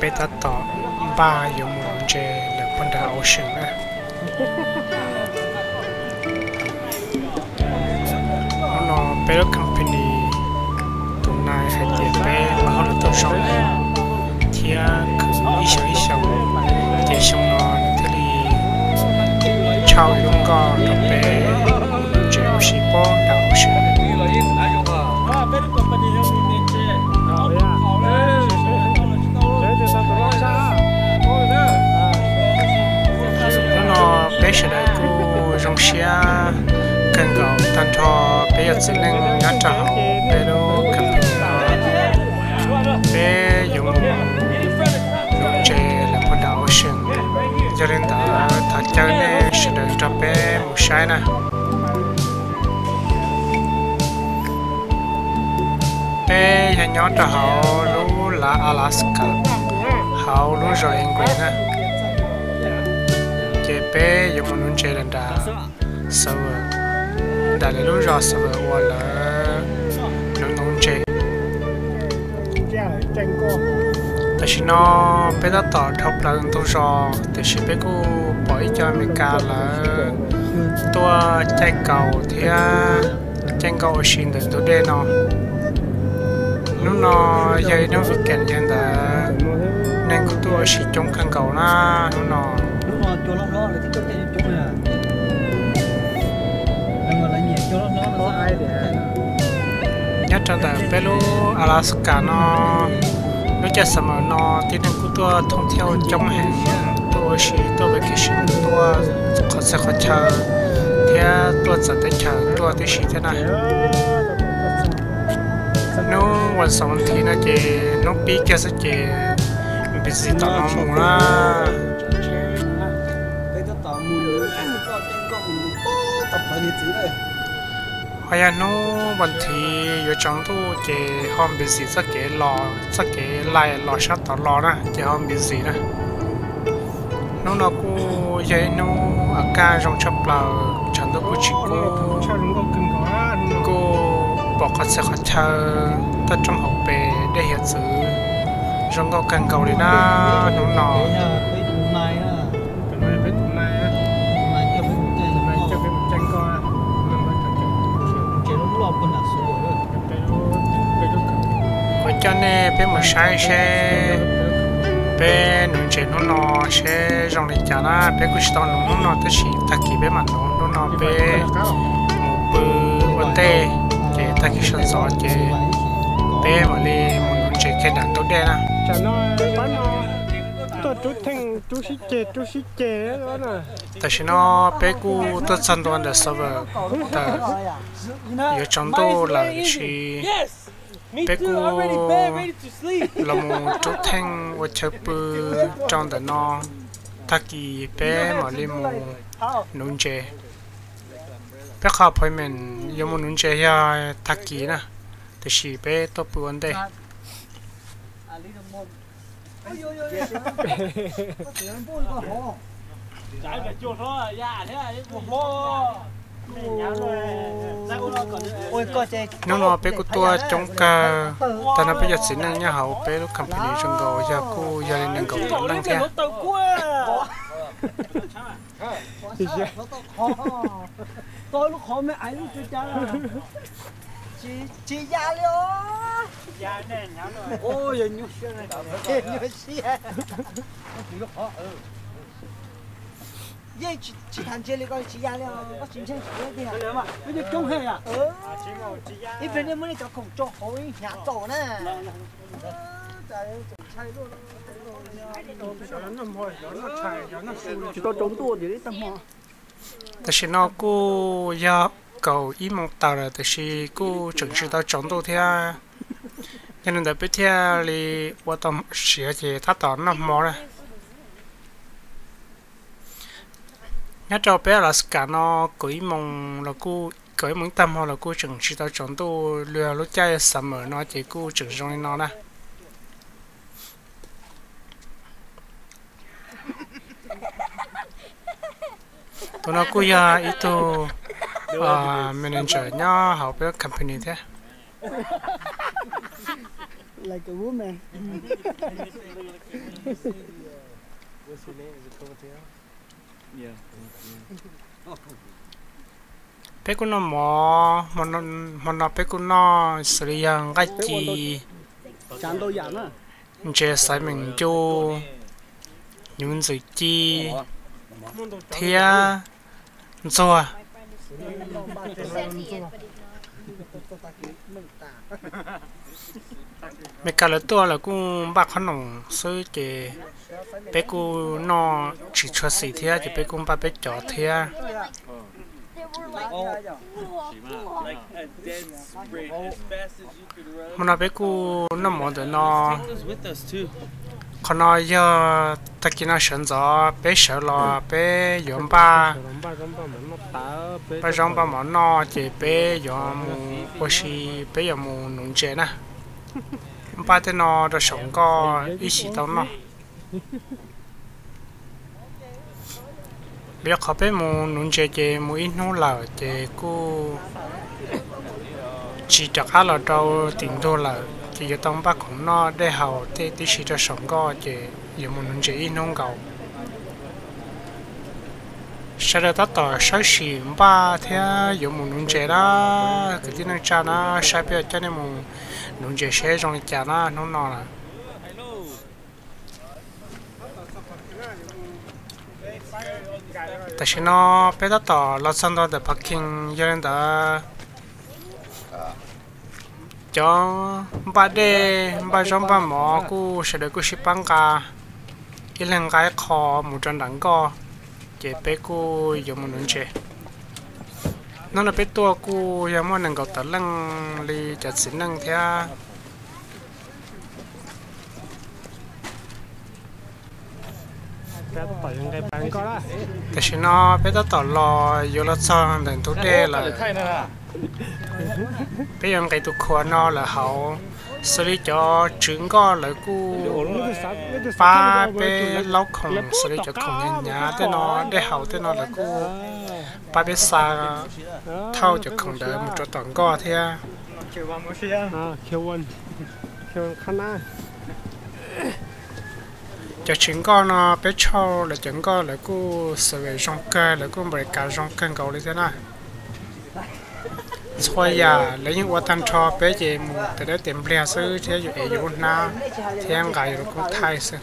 Peb tab tom npaj yuav mus nuv ntses lawm puag nram ocean na. Hnub no peb lub company tus nai hais tias peb ua hauj lwm tau zoo thiab khwv ib xyoos ib xyoos, ces xyoo no nws thiaj li tshaj ib lub nkoj rau peb mus nuv ntses ua si puag nram ocean. Hnub no peb sawv daws kuj zoo siab kawg nkaus tag nrho peb yog txiv neej nyob rau hauv peb lub company no. Peb yuav mus nuv ntses lawm puag nram ocean, yog li ntawd thov caw nej sawv daws nrog peb mus saib na. Peb yog nyob rau hauv lub lav Alaska, hauv lub zos Anchorage na. Ces peb yuav mus nuv ntses lawm nram Sevier, nram lawv lub zos Sevier uas lawv nuv ntses. Tam sim no peb tab tom dhau plaws ntug zos, tiam sis peb kuj pom ib co Amelikas lawv tuaj caij kaus thiab caij nkoj ua si ntawm ntug dej no. Hnub no yog ib hnub weekend, yog li ntawd neeg kuj tuaj ua si coob kawg nkaus na hnub no. Nyob rau ntawm peb lub Alaska no, lub caij summer no tib neeg kuj tuaj thoob thiab coob heev, tuaj ua si, tuaj vacation, tuaj qhov txhia qhov chaw, thiab tuaj txawv teb chaws tuaj tib si thiab na. Hnub vas xaum vas thiv no ces hnub pib kiag xwb ces busy tom no mus na. Ho yog hnub vas thiv yuav tsaus ntuj ces ho busy txoj kev los, txoj kev laij los sab tod los na ces ho busy na. Hnub no kuj yog ib hnub a kaj zoo tshaj plaws, tshav ntuj kuj tsis kub, kuj pom qhov txhia qhov chaw, toj roob hauv pes, dej hiav txwv, zoo nkauj kawg nkaus li na hnub no. Kuv coj nej peb mus saib seb peb nuv ntses hnub no seb zoo li cas na. Peb kuj tsis tau nuv hnub no tab sis tag kis peb mam nuv. Hnub no peb mus pw ua ntej, ces tag kis sawv ntxov ces peb mam li mus nuv ntses kiag nram ntug dej na. Tam sim no peb kuj tuaj txog ntua ntawm Sevier tawm, yuav tsaus ntuj lawm tiam sis peb kuj los mus rub theej ua chaw pw rau ntawm no, tag kis peb mam li mus nuv ntses. Peb qhov appointment yuav mus nuv ntses yog tag kis na, tiam sis peb tuaj pw ua ntej. Hnub no peb kuj tuaj coob kawg, tag no peb cov txiv neej nyob hauv peb lub company zoo nkaus yog kuj yog li nees nkaum tawm leej thiab. Tsis ya li os. Yeej tsis tham ntse li ko tsis ya li os, koj tsis ntseeg kuv tiag. Ib pliag nej muab nej cov khoom tso hauv ib hnyav tso na. Tsis tau tsaus ntuj tiag li tag hmo. Tam sim no kuj yog kaum ib moos tawm lawm tiam sis kuj tseem tsis tau tsaus ntuj thiab. Yog li ntawd peb thiaj li ua tau siav ces tab tom noj hmo na. Nyob rau peb Alaska no kaum ib moos los kuj, kaum ib moos ib tag hmo los kuj tseem tsis tau tsaus ntuj, luag lub caij summer no ces kuj tseem zoo li no na. Tus no kuj yog ib tug manager nyob hauv peb company thiab. Like a woman. Peb kuj noj mov, hmo no peb kuj noj xws li yog nqaij ci, ntses xaiv meem ncu, hnyuv ntxwm ci thiab ntxuag. Mes kas lawv tuaj lawv kuj npaj qhob noom xwb ces peb kuj noj tsis tshua xis thiab ces peb kuj npaj peb cov thiab. Hmo no peb kuj noj mov ntawm no. Qhov no yog tag kis no sawv ntxov peb sawv los peb yuav npaj, npaj zaub npaj mov noj ces peb yuav mus ua si, peb yuav mus nuv ntses na. Npaj tej no rau saum nkoj ib sim tau noj. Vim qhov peb mus nuv ntses ces mus ib hnub lawm ces kuj tsis rov qab los rau tim ntug lawm ces yuav tau npaj khoom noj dej haus tej tib si rau saum nkoj ces yuav mus nuv ntses ib hnub nkaus. Sawv daws tab tom sawv sim npaj thiab yuav mus nuv ntses na, kwv tij neej tsa na, saib peb yuav coj nej mus nuv ntses seb zoo li cas na hnub no na. Tam sim no peb tab tom los txog ntua ntawm parking, yog li ntawd cov npaj dej npaj zaub npaj mov kuj sawv daws kuj sib pab nqa, ib leeg nqa ib qho mus rau nram nkoj, ces peb kuj yuav mus nuv ntses. Hnub no peb tuaj kuj yog muaj nees nkaum tawm leej li cov txiv neej thiab. Tam sim no peb tab tom los yuav los txog ntawm ntug dej lawm. Peb yuav nqis tus khua no lawm hauv. Xws li cov tswv nkoj lawv kuj pab peb laub khoom xws li cov khoom hnyav hnyav tej no, dej haus tej no lawv kuj pab peb xa thauj cov khoom ntawd mus rau tom nkoj thiab. Cov tswv nkoj no peb tshauj lawv cov nkoj lawv kuj xav zoo kawg, lawv kuj npaum li cas zoo kawg nkaus li thiab na. Txhua yam lawv yeej ua tag nrho, peb ces mus tes dawb tes npliag xwb thiab yus ev yus lub hnab thiab nqa yus lub kub thaij xwb.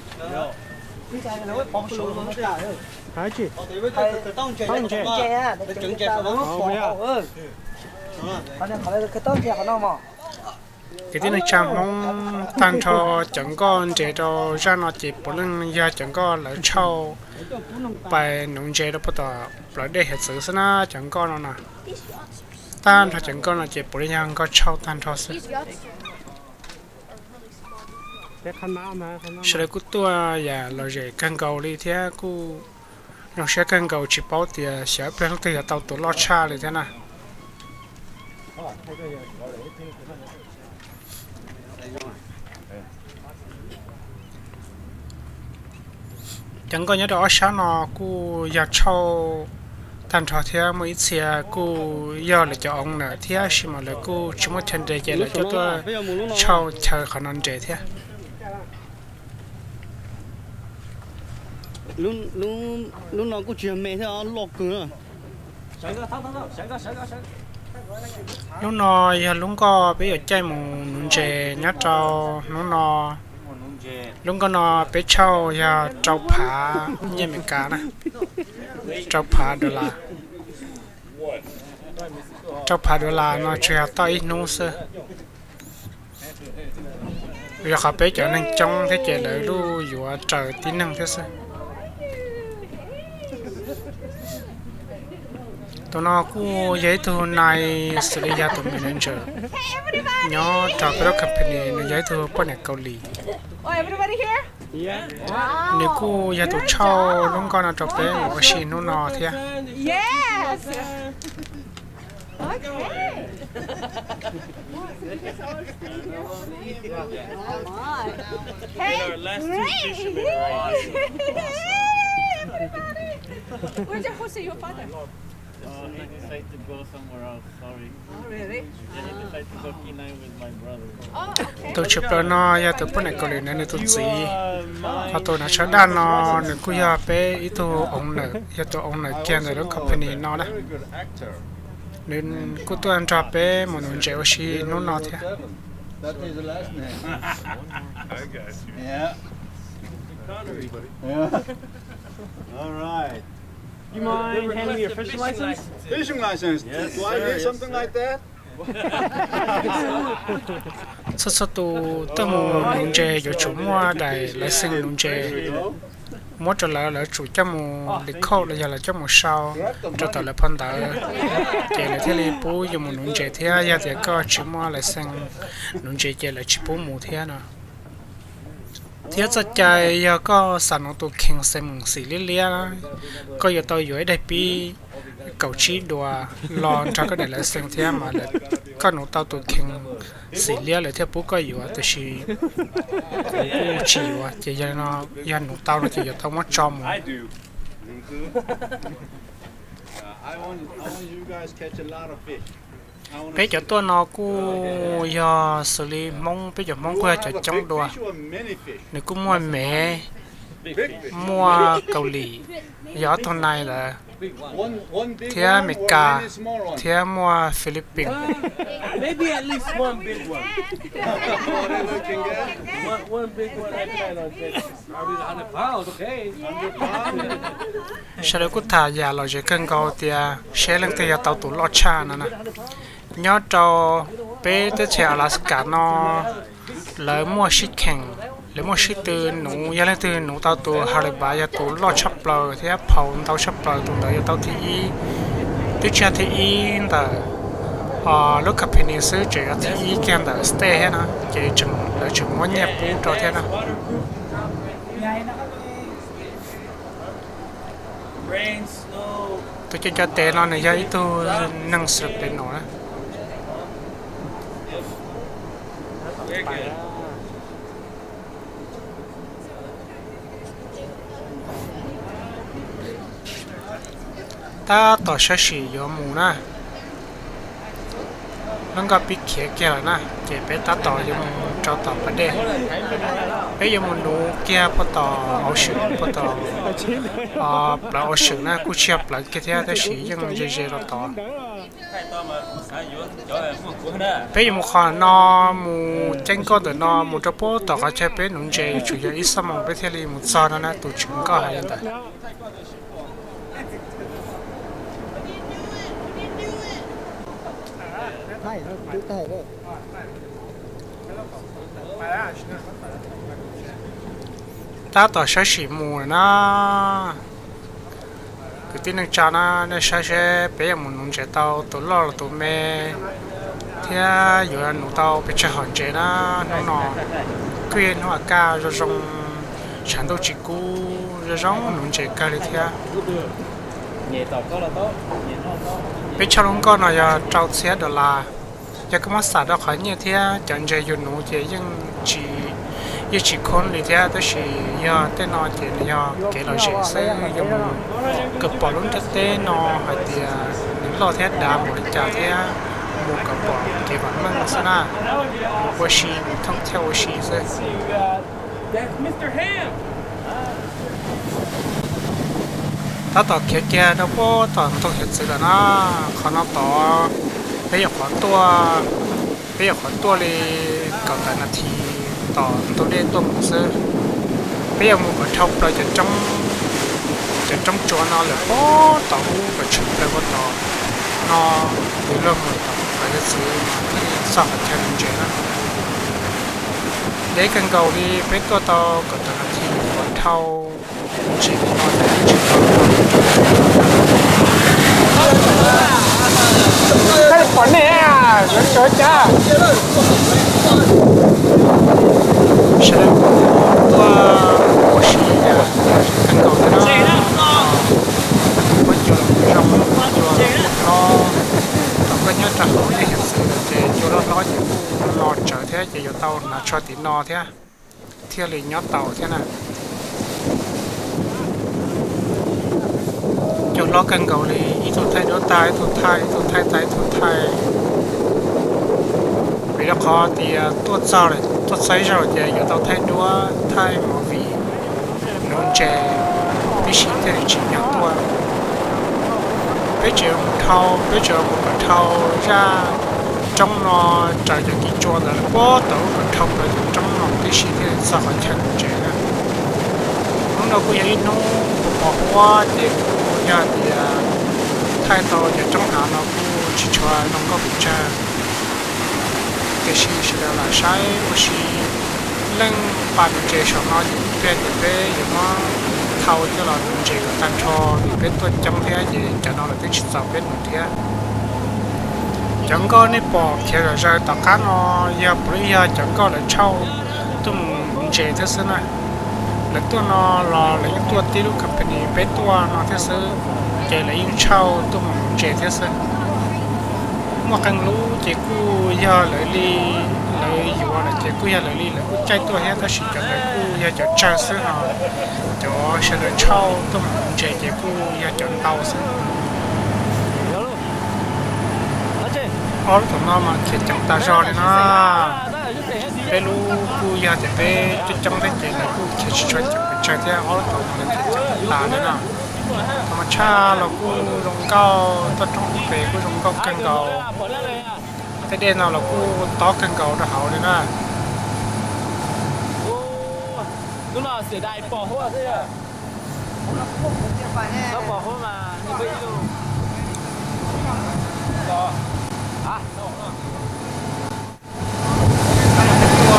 Kwv tij neej tsa Hmoob tag nrho cov nkoj nres rau zaj no ces puav leej yog cov nkoj lawv tshauj pais nuv ntses rau puag tom plawv dej hiav txwv xwb na. Cov nkoj no na, tag nrho cov nkoj no ces puav leej yog nkoj tshauj tag nrho xwb. Sawv daws kuj tuaj yam lom zem kawg nkaus li thiab kuj zoo siab kawg nkaus, tsis paub tias xyov ib pliag leej twg yuav tau tus loj tshaj li thiab na. Cov nkoj nyob rau ob sab no kuj yog tshauj tag nrho thiab, muaj ib txhia kuj yog lawv cov owner thiab, tab sis mas lawv kuj tsis muaj chaw nres ces lawv coj tuaj tshauj chaw qhov no nres thiab. Lub no kuj tsis yog me thiab, loj kawg. Lub no yog lub nkoj peb yuav caij mus nuv ntses nyob rau hnub no. Lub nkoj no peb tshauj yog rau phav nyiaj Amelikas na, rau phav dollar. Rau phav dollar no tsuas yog toj ib hnub xwb. Yog qhov peb cov neeg coob thiab ces lawv kuj yuav raws tib neeg thiab xwb. Tus no kuj yog ib tug nai xws li yog tus manager nyob rau peb lub company, nws yog ib tug poj niam Kaus Lim. Nws kuj yog tus tshauj lub nkoj no rau peb mus ua si hnub no thiab. Tus tshwm plaws no yog tus poj niam Kaus Lim ntawd nws tus txiv. Ho tus hnav tsho daj no nws kuj yog peb ib tug owner, yog tus owner kiag ntawm lub company no na. Nws kuj tuaj nrog peb mus nuv ntses ua si hnub no thiab. Txhua txhua tus tuaj mus nuv ntses yuav tsum muaj daim license nuv ntses muab rau lawv, lawv tsum coj mus record los yog lawv coj mus sau rau tom lawv phau ntawv, ces lawv thiaj li pub yus mus nuv ntses thiab. Yog tias koj tsis muaj license nuv ntses ces lawv tsis pub mus thiab no. Thiab txoj cai yog koj xav nuv tus khees xeem xim liab liab, koj yuav tau yuav ib daim pib kaum tsib duas los nrog koj daim license thiab mas koj nuv tau tus khees xim liab lawv thiaj pub koj yuav, tiam sis kuv kuj tsis yuav ces yog nuv tau no ces yuav tau muab tso mus. Peb cov tuaj no kuj yog xws li Hmoob, peb cov Hmoob kuj yog cov coob dua. Nws kuj muaj Mev, muaj Kaus Lim, yog ob tug nai ntawd, thiab Meskas, thiab muaj Philippines. Sawv daws kuj tham yam lom zem kawg nkaus tias seb leej twg yog tau tus loj tshaj no na. Nyob rau peb teb chaws Alaska no, lawv muaj sib khees, lawv muaj sib tw nuv, yog leej twg nuv tau tus Haleipas yog tus loj tshaj plaws thiab phau ntau tshaj plaws, tus ntawd yuav tau thib ib. Twb tsis yog thib ib ntawm lub company xwb, tseem yog thib ib kiag ntawm state thiab no, ces lawv tseem muab nyiaj pub rau thiab no. Tus coj cov tes no nws yog ib tug neeg Filipino na. Tab tom sawv tsees yuav mus na. Lub nkoj pib khiav kiag lawm na, ces peb tab tom yuav mus rau tom pas dej. Peb yuav mus nuv kiag puag tom, puag tom plawv Ocean na, kuj tsis yog plawv kiag thiab tab sis yeej ze ze rau tod. Peb yuav mus qhov no, mus ceeb nkoj ntawm no mus rau puag tom qhov chaw peb nuv ntses yuav tsum yog ib xuab moos peb thiaj li mus txog no na, tus tswv nkoj hais li ntawd. Tab tom sawv tsees mus na. Kwv tij neej tsa na, nej saib seb peb yuav mus nuv ntses tau tus loj los tus me, thiab yuav nuv tau pes tsawg hom ntses na. Hnub no kuj yog hnub a kaj zoo zoo, tshav ntuj tsis kub, zoo zoo nuv ntses kawg li thiab. Peb choj lub nkoj no yog rau txhiab dollar. Yog koj muab xam rau qhov nyiaj thiab cov ntses yus nuv ces yeej tsis, yeej tsis khoom li thiab, tab sis yog tej no ces nws yog kev lom zem xwb. Yuav mus kom pom lub ntiaj teb no hais tias nws loj thiab dav npaum li cas thiab mus kom pom kev vam meej xwb na. Mus ua si, mus thooj thiab ua si xwb. Tab tom khiav kiag rau puag tom ntug hiav txwv lawm na. Qhov no tod peb yuav qhov tuaj, peb yuav qhov tuaj li kaum tawm nas this tom ntug dej tuaj mus xwb. Peb yuav mus kom dhau plaws cov roob tsuas no lawm puag tom ub kom tshwm plaws puag tom no, yuav luag mus tom plawv hiav txwv mas thiaj li txog qhov chaw nuv ntses na. Deb kawg nkaus li, peb tuaj tau kaum tawm nas this kom dhau ntses no tsis tau. Pom nej, sawv daws tuaj ua si, kawg nkaus li no. Muaj cua los zoo, cua los hlob. Thaum koj nyob rau hauv dej hiav txwv lawm ces cua loj hlob ces kuj no tsawv thiab ces yuav tau hnav tsho tim no thiab, thiaj li nyob tau thiab na. Cua hlob kawg nkaus li, ib tug thaij duab tag ib tug thaij, ib tug thaij tag ib tug thaij. Qhov tias tuaj txog, tuaj txog ib zaug ces yuav tau thaij duab thaij movie nuv ntses tib si thiaj li tsim nyog tuaj. Peb tseem mus dhau, peb tseem mus kom dhau zaj roob no, raws cov kis tsua ntawd lawm puag tom lub kom dhau plaws cov roob no tib si thiaj li txog qhov chaw nuv ntses na. Hnub no kuj yog ib hnub pos pos huab ces kuj yog tias thaij tau cov roob hav no kuj tsis tshua zoo nkauj pes tsawg, tiam sis sawv daws lam saib ua si. Leej pam nuv ntses saum no ces ib pliag ces peb yuav muab thau coj los nuv ntses kom tag nrho, vim peb tuaj coob thiab ces cov no lawv twb tsis txaus peb nuv thiab. Cov nkoj nej pom khiav zom zaws tom qab no yog puav leej yog cov nkoj lawv tshauj tuaj mus nuv ntses thiab xwb na. Lawv tuaj no los lawv yeej tuaj tib lub company peb tuaj no thiab xwb, ces lawv yeej tshauj tuaj mus nuv ntses thiab xwb. Muaj qee lub ces kuj yog lawv li, lawv yuav lawm ces kuj yog lawv li lawv kuj caij tuaj thiab, tab sis cov ntawd kuj yog cov tsawg xwb no. Cov sawv daws tshauj tuaj mus nuv ntses ces kuj yog cov ntau xwb. Ob lub tom no mas khiav ceev tas zog li na. Peb lub kuj yog tias peb coob coob thiab ces lawv kuj khiav tsis tshua ceev pes tsawg thiab, ob lub tom no lawv khiav ceev tas li na. Thaum mas tshaj los kuj zoo nkauj, toj roob pem kuj zoo nkauj kawg nkaus. Tej dej no los kuj tob kawg nkaus rau hauv li na.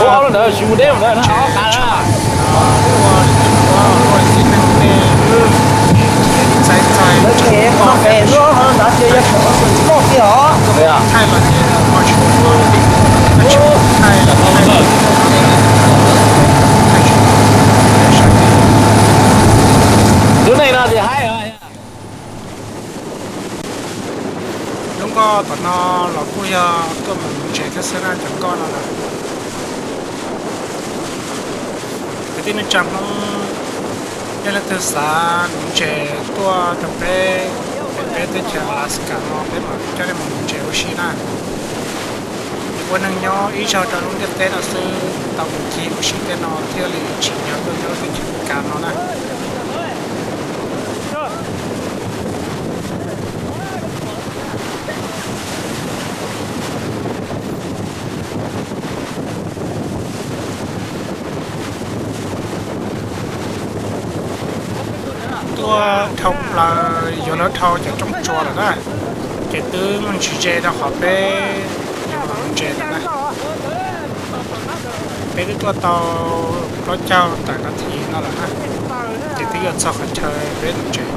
Ua ntawd tsis mus deb ntawd na. Txais txais thaij los ces thaij los thaij. Lub neej no ces haib. Lub nkoj tom no los kuj yog tuaj mus nuv ntses thiab xwb na, cov nkoj no lawm. Kwv tij neej tsa Hmoob, yog leej twg xav nuv ntses tuaj rau peb, peb teb chaws Alaska no peb mam coj nej mus nuv ntses ua si na. Ua neeg nyob ib zaug rau lub ntiaj teb no xwb, tau mus ncig ua si tej no thiaj li tsim nyog tuaj nyob lub teb chaws Amelikas no na. Tuaj dhau plaws yuav luag dhau cov roob tsua lawm na, ces twb muaj ntsis ze rau qhov peb yuav mus nuv ntses lawm na. Peb twb tuaj tau plaub caug tawm nas this no lawm na, ces twb yuav txog qhov chaw peb nuv ntses.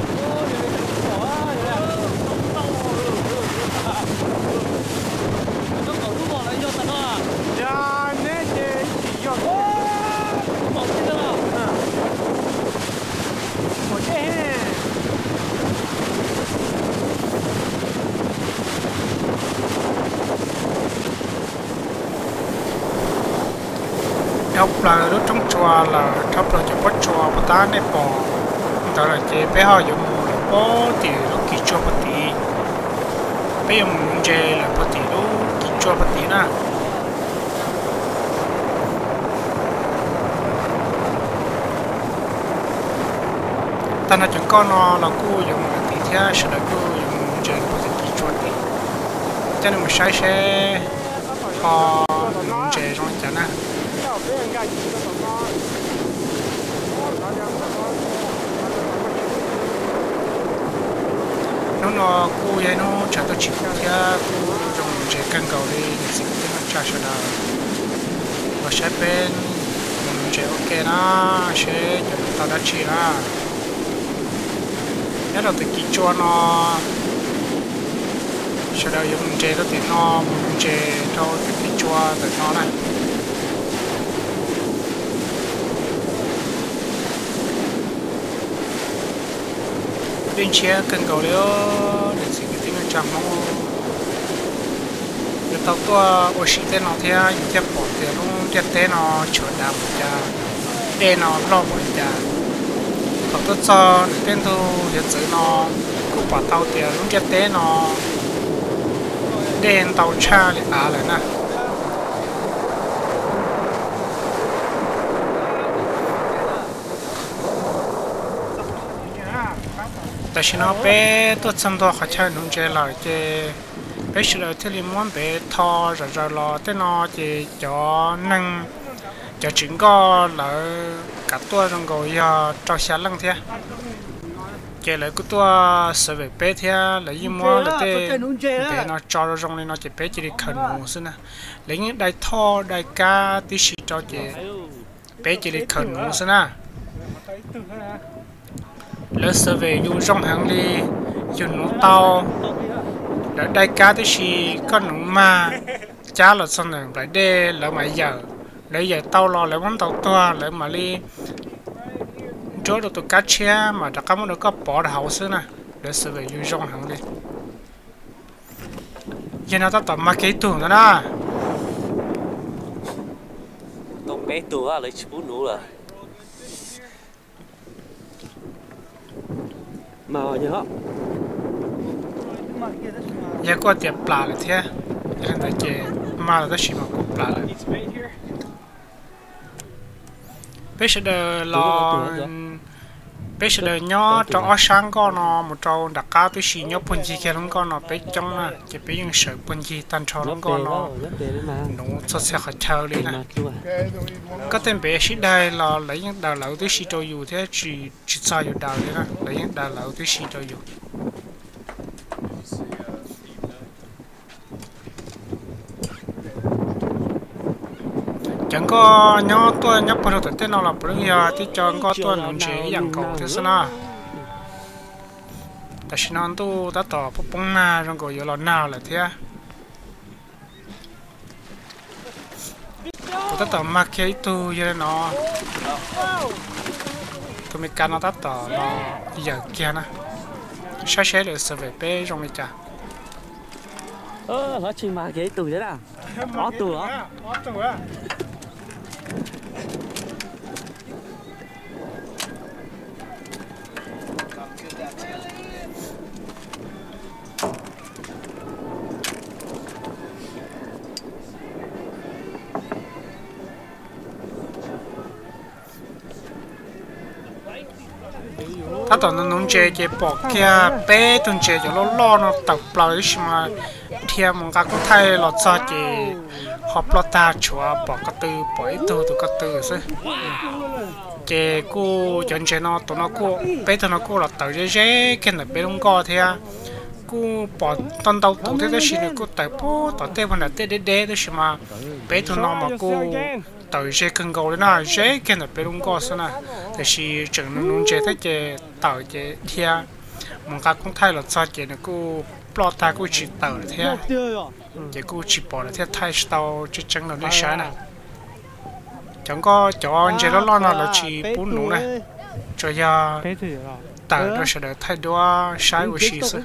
Dhau plaws lub roob tsua lawm, dhau plaws cov pob tsuas puag ta nej pom ntawd lawm ces peb ho yuav mus lawm puag tim lub kis tsua puag tid. Peb yuav mus nuv ntses lawm puag tim lub kis tsua puag tid na. Tag nrho cov nkoj no los kuj yuav mus lawm tid thiab, sawv daws kuj yuav mus nuv ntses lawm puag tim kis tsua tid. Coj nej mus saib seb ho nuv ntses zoo li cas na. Hnub no kuj yog ib hnub tshav tuaj tsis kub thiab kuj zoo mus ntses kawg nkaus li, niam txiv kwv tij neej tsa sawv daws los saib peb mus nuv ntses ua ke na, seb yuav nuv tau dab tsi na. Nyob rau tim kis tsua no, sawv daws yuav mus ntses rau tim no, mus nuv ntses rau tim kis tsua ntawm no na. Dej ntshiab kawg nkaus li, niam txiv kwv tij neej tsa Hmoob. Yus tau tuaj ua si tej no thiab yus thiaj pom tias lub ntiaj teb no tshuav dav npaum cas, dej no loj npaum li cas. Thaum tuaj txog ntawm tej ntug hiav txwv no kuj pom tau tias lub ntiaj teb no dej ntau tshaj li av lawm na. Tam sim no peb tuaj txog ntua qhov chaw nuv ntses lawm ces peb sawv daws thiaj li muab npev tho zom zaws los. Tej no ces cov neeg, cov tseem nkoj lawv kav tuaj zoo nkaus yog rau xya leej thiab. Ces lawv kuj tuaj survey peb thiab lawv yeej muab lawv tej npev no tso zoo zoo li no ces peb cia li khaws nuv xwb na. Lawv yeej dai thoj dai kab tib si rau ces peb cia li khaws nuv xwb na. Lawv survey yus zoo heev li, yus nuv tau. Lawv dai kab tib si, koj nuv mag cab los txog ntawm nplaim dej lawv mam yawm. Lawv yawm tau los lawv muab ntaus tuag lawv mam li nruab rau tus kab tshiab mas rov qab muab rau koj pov rau hauv xwb na. Lawv survey yus zoo heev li. Yog no tab tom mag kiag ib tug ntawd na. Tau peb tug lawv tsis pub nuv lawm. Yog kuj tias plam lawm thiab, yog li ntawd ces mag lawm tab sis mas kuj plam lawm. Peb sawv daws los, peb sawv daws nyob rau ob sab nkoj no mus rau nram qab tib si nyob puag ncig kiag lub nkoj no peb coob na ces peb yeej sawv puag ncig tag nrho lub nkoj no nuv txhua txhia qhov chaw li na. Koj tej npev sib daig los lawv yeej daws lawv tib si rau yus thiab, tsis txog yus daws li na, lawv yeej daws lawv tib si rau yus. Cov nkoj nyob tuaj nyob puag rau tom tej no los puav leej yog tib co nkoj tuaj nuv ntses ib yam nkaus thiab xwb na. Tam sim no ntuj tab tom poob poob nag zoo nkaus yuav los nag lawm thiab. Kuv tab tom mag kiag ib tug yog li no, tus Meskas no tab tom los yawm kiag na, saib seb lawv survey peb zoo li cas. Hlob Tshis mag kiag ib tug thiab, ob tug. Tab tom nuv ntses ces pom kiag peb tug ntses cov loj loj no tawm plaws ib si mas dhia mus nqa koob thaij los txog ces ho ploj tag, tshuav pom ko tw, pom ib tug tus ko tw xwb. Ces kuj cov ntses no, tus no kuj, peb tug no kuj los tawm ze ze kiag ntawm peb lub nkoj thiab. Kuj pom tau ntau tus thiab tab sis nws kuj tawm puag tom tej puag nram tej deb deb tab sis mas peb tug no mas kuj tawm ze kawg nkaus li na, ze kiag ntawm peb lub nkoj xwb na. Tiam sis tseem nuv nuv ntses thiab ces tawm ces dhia mus nqa koob thaij los txog ces nws kuj ploj tag kuj tsis tawm lawm thiab. Ces kuj tsis pom lawm thiab, thaij tsis tau tseeb tseeb rau nej saib na. Cov nkoj cov ntses loj loj no lawv tsis pub nuv na, tsuas yog tawm rau sawv daws thaij duab saib ua si xwb.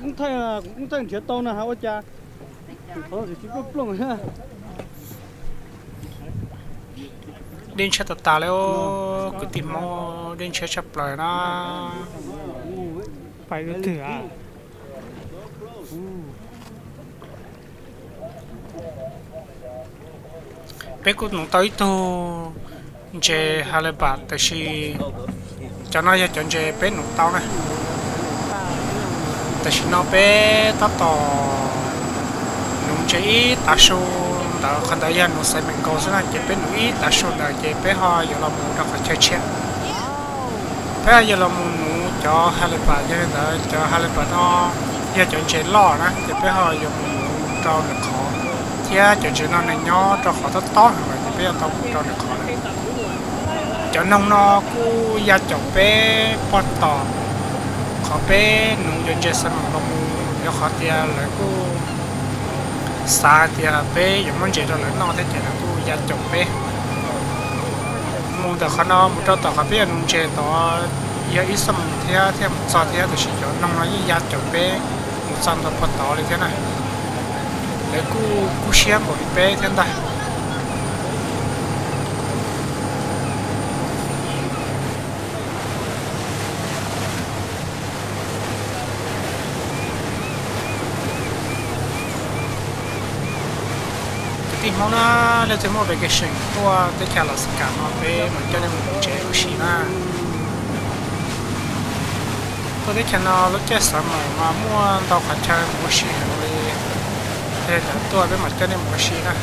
Dej ntshiab tas tas li, kwv tij Hmoob, dej ntshiab tshaj plaws na. Peb kuj nuv tau ib tug ntses halibut, tiam sis cov no yog cov ntses peb nuv tau na. Tam sim no peb tab tom nuv ntses ib tav su ntawd, qhov ntawd yog nuv xaiv meem nkaus xwb na, ces peb nuv ib tav su ntawd ces peb ho yuav los mus rau qhov chaw tshiab. Peb ho yuav los mus nuv cov halibut, yog li ntawd cov halibut no yog cov ntses loj na, ces peb ho yuav mus nuv rau nws qhov, thiab cov ntses no nws nyob rau qhov tob tob heev lawm ces peb yuav tau mus rau nws qhov lawm. Cov noog no kuj ya caum peb pog tom qhov peb nuv cov ntses xaiv meem los mus, yog qhov tias lawv kuj xav hais tias peb yuav muab ntses rau lawv noj thiab ces lawv kuj ya caum peb. Mus ntawm qhov no mus rau tom qhov peb yuav nuv ntses tod yog ib xuab moos thiab thiaj mus txog thiab, tiam sis cov noog no yeej ya caum peb mus txog ntua pog tod li thiab na. Lawv kuj kub siab npaum li peb thiab ntag. Kwv tij Hmoob na, leej twg muaj vacation tuaj teb chaws Alaska no peb mam coj nej mus nuv ntses ua si na. Tuaj teb chaws no lub caij summer mas muaj ntau qhov chaw mus ua si heev li, yog li ntawd tuaj peb mam coj nej mus ua si na.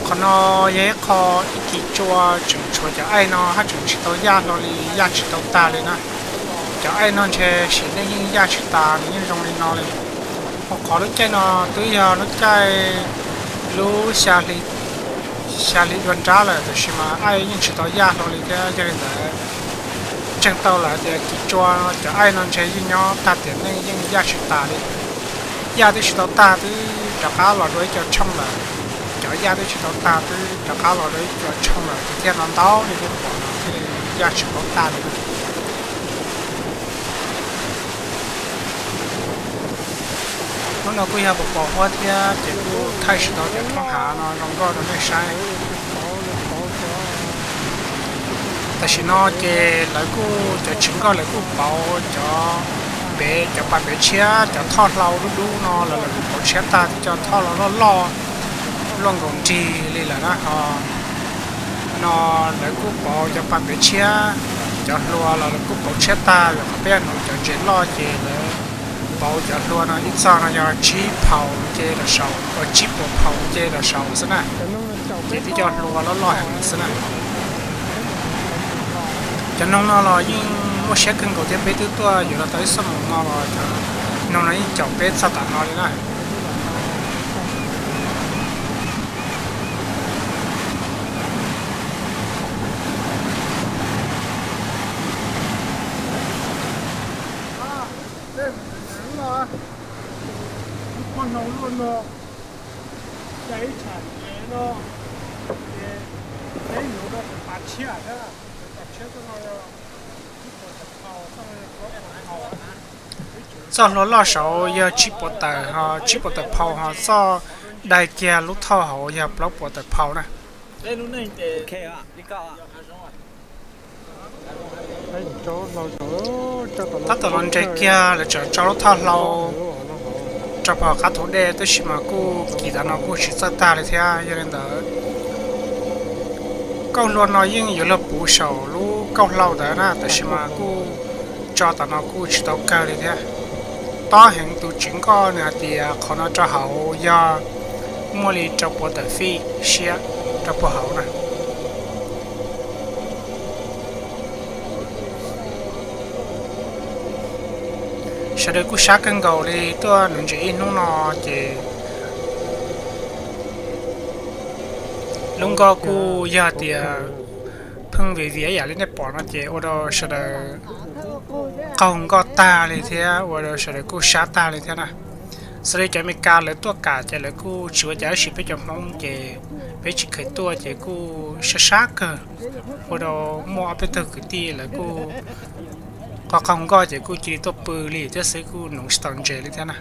Qhov no yog ib qho ib kis tsua tseem tshuav cov aij no haj tseem tsis tau yaj hlo li, yaj tsis tau tag li na. Cov aij no ntshe sim neej yeej yaj tsis tas, nws yeej zoo li no li. Ho qhov lub caij no twb yog lub caij lub xya hli dua nrab lawm, tab sis mas aij yeej tsis tau yaj hlo li thiab. Yog li ntawd, ntseeg tau lawm tias kis tsua cov aij no ntshe yeej nyob tag tiam neej yeej yaj tsis tas li. Yaj twb tsis tau tag twb rov qab los dua ib co tshooj lawm. Cov yaj twb tsis tau tag twb rov qab los dua ib co tshooj lawm, ces thiaj no ntau li nej pom no thiaj li yaj tsis tau tag li. Hnub no kuj yog pos pos huab thiab ces kuj thaij tsis tau cov roob hav no zoo nkauj rau nej saib. Tam sim no ces lawv kuj, cov tsis nkoj lawv kuj pauv cov pem, cov pas pem tshiab, cov thoj hlau dub dub no los lawv kuj pauv tshiab tag, twb cov thoj los loj loj, loj nkaus nrig li lawm na. Ho no lawv kuj pauv cov pas pem tshiab, cov hlua los lawv kuj pauv tshiab tag, yog qhov peb hnov cov ntses loj ces lawv pauv cov hlua no ib txog no yog tsib phaus nce rau saud, tsib puas phaus nce rau saud xwb na. Ces twb cov hlua loj loj heev xwb na. Cov noog no los yeej muaj siab kawg nkaus thiab, peb twb tuaj yuav los tau ib xuab moos no los cov noog no yeej caum peb txog tam no li na. Txoj hlua loj saud yog tsib puas tawm, ho tsib puas tawm phaus, ho txoj daig kiag lub thoj hauv yog plaub puas tawm phaus na. Tab tom los nres kiag lawv tseem tso lub thoj hlau rau puag qab thaum dej, tab sis mas kuj kis tas no kuj tsis txawj tag li thiab. Yog li ntawd, kauj hlua no yeej yuav luag puv saum lub kauj hlau ntawd na, tab sis mas kuj tso tas no kuj tsis tau kawg li thiab. Tob heev, tus tsis nkoj nws hais tias qhov no rau hauv yog muaj li rau puas tawm fij siab rau puag hauv na. Sawv daws kuj sab kawg nkaus li, tuaj nuv ntses ib hnub no ces lub nkoj kuj yog tias pheej viv viv yam li nej pom no ces ua rau sawv daws qaug nkoj tag li thiab ua rau sawv daws kuj sab tag li thiab na. Xws li cov Amelikas lawv tuaj kam ces lawv kuj tsis ua cas, tab sis peb cov Hmoob ces peb tsis kheev tuaj ces kuj sab sab kawg. Ua rau muaj ob peb tug kwv tij lawv kuj qaug qaug nkoj ces kuj cia li tuaj pw li thiab xwb, kuj nuv tsis tau ntses li thiab na.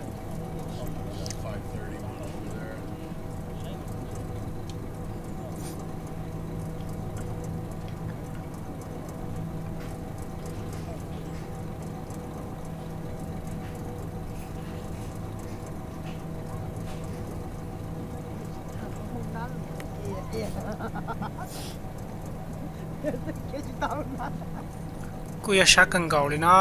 Kuj yog sab kawg nkaus li na,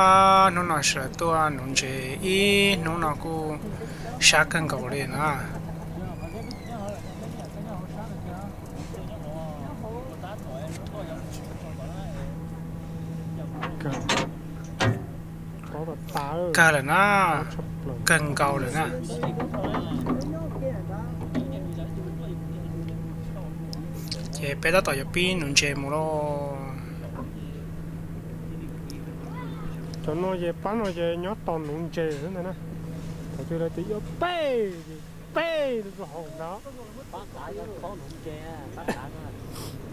hnub no sawv daws tuaj nuv ntses ib hnub no kuj sab kawg nkaus li na. Kawg lawm na, kawg nkaus lawm na. Ces peb tab tom yuav pib nuv ntses mus lauj. Cov no ces pab no ces nyob tos nuv ntses xwb ntag na. Thaum twg lawv tias yuav peb, peb rau hauv ntag.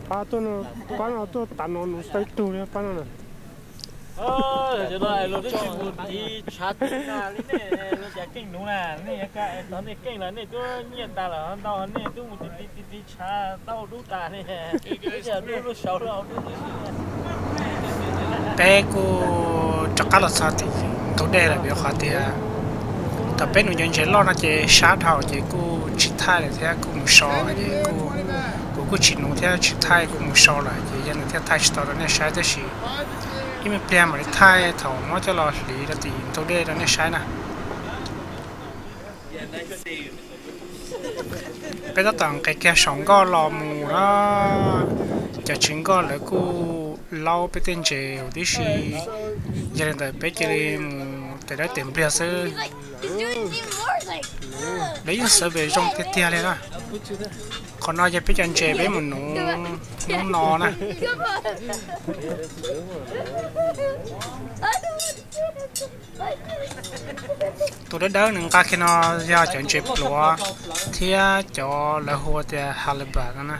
Pab tuaj, pab no tuaj tav no nuv xwb tug li pab no na. Cov no luag twb tsis mus tiv tshav tiv na li nej, luag cas keej nuv na, nej yuav tau nej keej los nej twb nyiaj tas lawm ntau, nej twb mus tiv tiv tiv tiv tshav tau dub tas ne. Peb kuj rov qab los txog tim ntug dej lawm vim qhov tias thaum peb nuv cov ntses loj no ces sab dhau ces kuj tsis thaij lawm thiab kuj mus so, ces kuv kuj tsis nuv thiab tsis thaij kuj mus so lawm ces yog li thiaj thaij tsis tau rau nej saib tab sis ib me pliag mam li thaij thaum muab coj los hliv rau tim ntug dej rau nej saib na. Peb tab tom nqes kiag saum nkoj los mus na, cov tsev nkoj lawv kuj laub peb tej ntses huv tib si, yog li ntawd peb cia li mus tes dawb tes npliag xwb. Lawv yeej xav pem zoo tiag tiag li na. Qhov no yog peb cov ntses peb mus nuv hnub no na. Tus dawb dawb nws nqa kiag no yog cov ntses pluav thiab cov lawv hu tias halibut no na.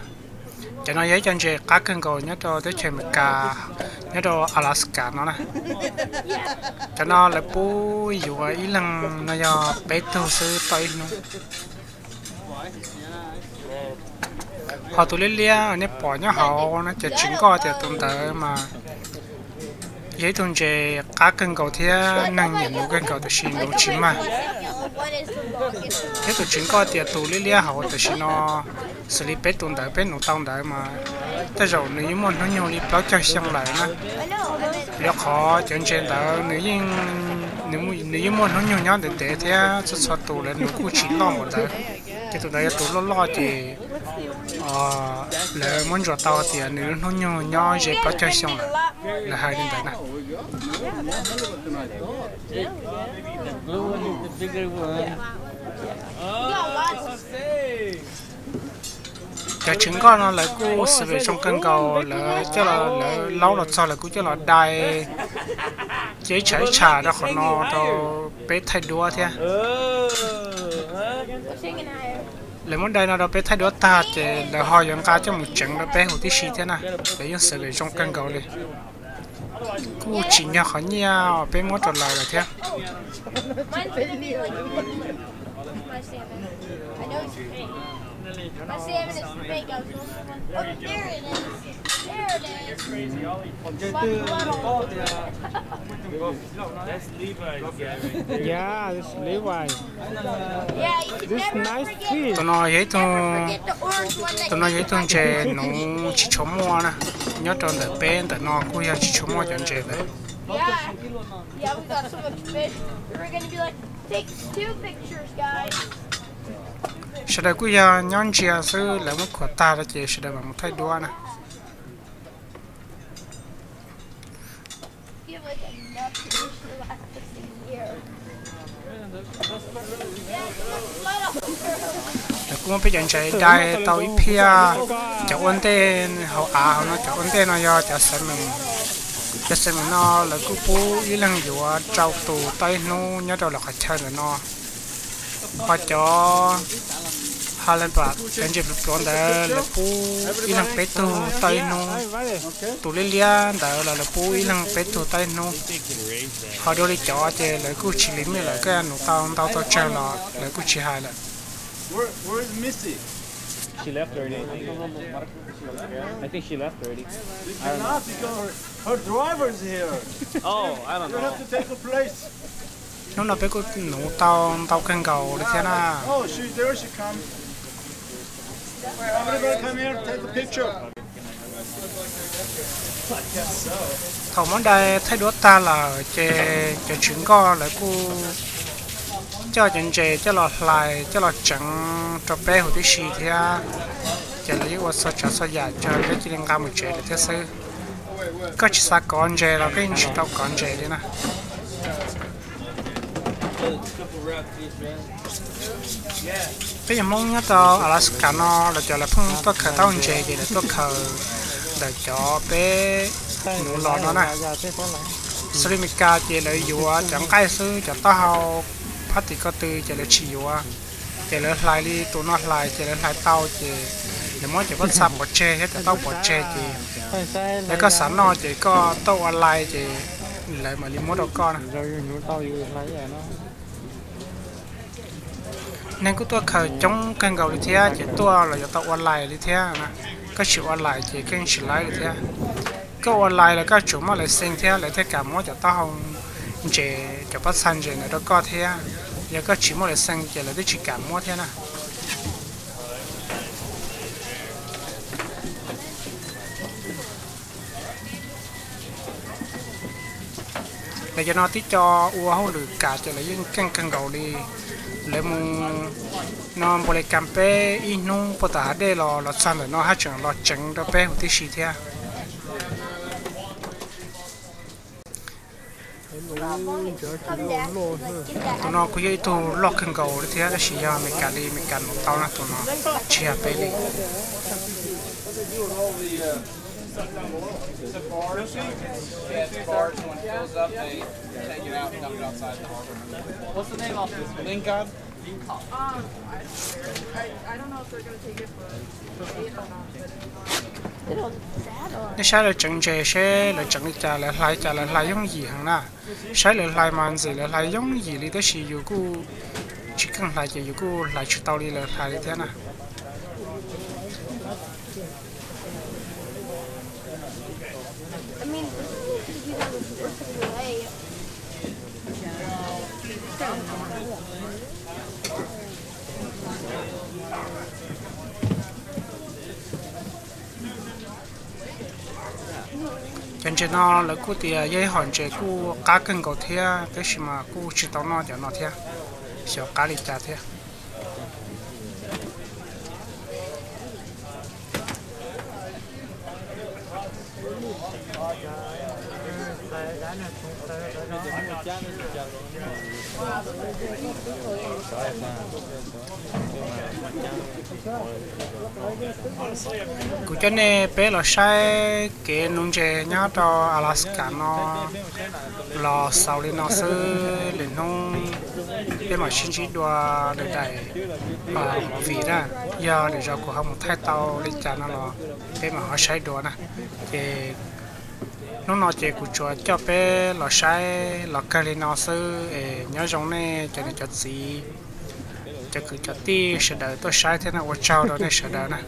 Cov no yog ib co ntses qab kawg nkaus nyob rau teb chaws Amelikas, nyob rau Alaska no na. Cov no lawv pub yuav ib leeg no yog peb tug xwb tau ib hnub. Ho tus liab liab nej pom nyob hauv no cov tsev nkoj tias tus ntawd mas yog ib tug ntses qab kawg nkaus thiab neeg nyiam nuv kawg nkaus tab sis nuv tsis mag. Thiab tus tsev nkoj tias tus liab liab hauv tam sim no xws li peb tus ntawd peb nuv tau ntawd mas tej zaum nws yeej muaj hnub nyoog li plaub caug xyoo lawm na. Vim rau qhov cov ntses ntawd nws yeej, nws yeej muaj hnub nyoog nyob ntev ntev thiab txhua txhua tus lawv nuv kuj tsis loj npaum ntawd. Ces tus ntawd yog tus loj loj ces lawv muab ntsuas tau tias nws lub hnub nyoog nyob ze plaub caug xyoo lawm, lawv hais li ntawd na. Cov tsev nkoj no lawv kuj xav pem zoo kawg nkaus, lawv coj, lawv laub los txog lawv kuj coj los dai cia ib tsam ib tsam rau qhov no rau peb thaij duab thiab. Lawv muab dai no rau peb thaij duab tag ces lawv ho yuav nqa coj mus tsev rau peb huv tib si thiab na. Lawv yeej xav pem zoo kawg nkaus li. Kuj tsim nyog qhov nyiaj peb muab rau lawv lawm thiab. Tus no yog ib tug, tus no yog ib tug ntses nuv tsis tshua muaj na. Nyob rau ntawm peb ntawm no kuj yog tsis tshua muaj cov ntses ntawd. Sawv daws kuj yog nyob ntsia xwb, lawv muab khuam tag rau ces sawv daws mam mus thaij duab na. Lawv kuj muab peb cov ntses dai tau ib phiaj. Cov ua ntej hauv av hauv no, cov ua ntej no yog cov xav meem. Cov xav meem no lawv kuj pub ib leeg yuav rau tus tau ib hnub nyob rau lawv qhov chaw ntawm no. Ho cov halibut, cov ntses pluav pluav ntawd lawv pub ib leeg peb tug tau ib hnub. Tus liab liab ntawd los lawv pub ib leeg peb tug tau ib hnub. Ho dua li cov ces lawv kuj tsis limit lawm, koj nuv tau ntau tau tsawg los lawv kuj tsis hais lawm. Hnub no peb kuj nuv tau ntau kawg nkaus li thiab na. Thaum muab dai thaij duab tag lawm ces cov tswv nkoj lawv kuj coj cov ntses coj los hlais coj los tseev rau peb huv tib si thiab. Ces lawv yeej ua txhua tsav txhua yam tso peb cia li nqa mus tsev lawm thiab xwb. Koj tsis xav kov ntses los koj yeej tsis tau kov ntses li na. Peb cov Hmoob nyob rau Alaska no los cov lawv pheej tuaj khaws taub ntses ces lawv tuaj khaws ntawm cov peb nuv los no na. Xws li Meskas ces lawv yuav cov nqaij xwb, cov taub hau phab tim ko tw ces lawv tsis yuav. Ces lawv hlais li tus no hlais ces lawv hlais tau ces lawv muab cov pob txha pov tseg thiab cov taub pov tseg ces yog koj xav noj ces koj tuaj ua lai ces lawv mam li muab rau koj na. Neeg kuj tuaj khaws coob kawg nkaus li thiab, ces tuaj los yuav tau ua lais li thiab. Koj tsis ua lais ces koj yeej tsis laib li thiab. Koj ua lais los koj tsum muaj lais xees thiab lawv thiaj kam muab cov taub hau ntses, cov pob txha ntses ntawd rau koj thiab. Yog koj tsis muaj lais xees ces lawv twb tsis kam muab thiab na. Lawv cov no tib co ua hauj lwm kam ces lawv yeej keej kawg nkaus li. Lawv mus no npaum li kas peb ib hnub puag tom hav dej los los txog ntawm no haj tseem los tseev rau peb huv tib si thiab. Tus no kuj yog ib tug loj kawg nkaus li thiab, tab sis yog Amelikas li, Amelikas mus tau na, tus no tsis yog peb li. Nej saib lawv tseev ntses seb lawv tseev li cas, lawv hlais li cas, lawv hlais yooj yim heev na. Saib lawv hlais mas ntxim, lawv hlais yooj yim li, tab sis yus kuj tsis keej hlais ces yus kuj hlais tsis tau li lawv hlais li thiab na. Cov ntses no lawv kuj tias yog ib hom ntses kuj qab kawg nkaus thiab, tab sis mas kuj tsis tau noj cov no thiab, xyov qab li cas thiab. Kuv coj nej peb los saib kev nuv ntses nyob rau Alaska no los xaus li no xwb, lwm hnub peb mam sib ntsib dua lwm daim movie na, yog lwm zaus kuv ho mus thaij tau li cas no los peb mam ho saib dua na. Ces hnub no ces kuv tsuas coj peb los saib los kawg li no xwb es nyob zoo nej cov niam cov txiv, cov kwv cov tij sawv daws tuaj saib thiab na, ua tsaug rau nej sawv daws na.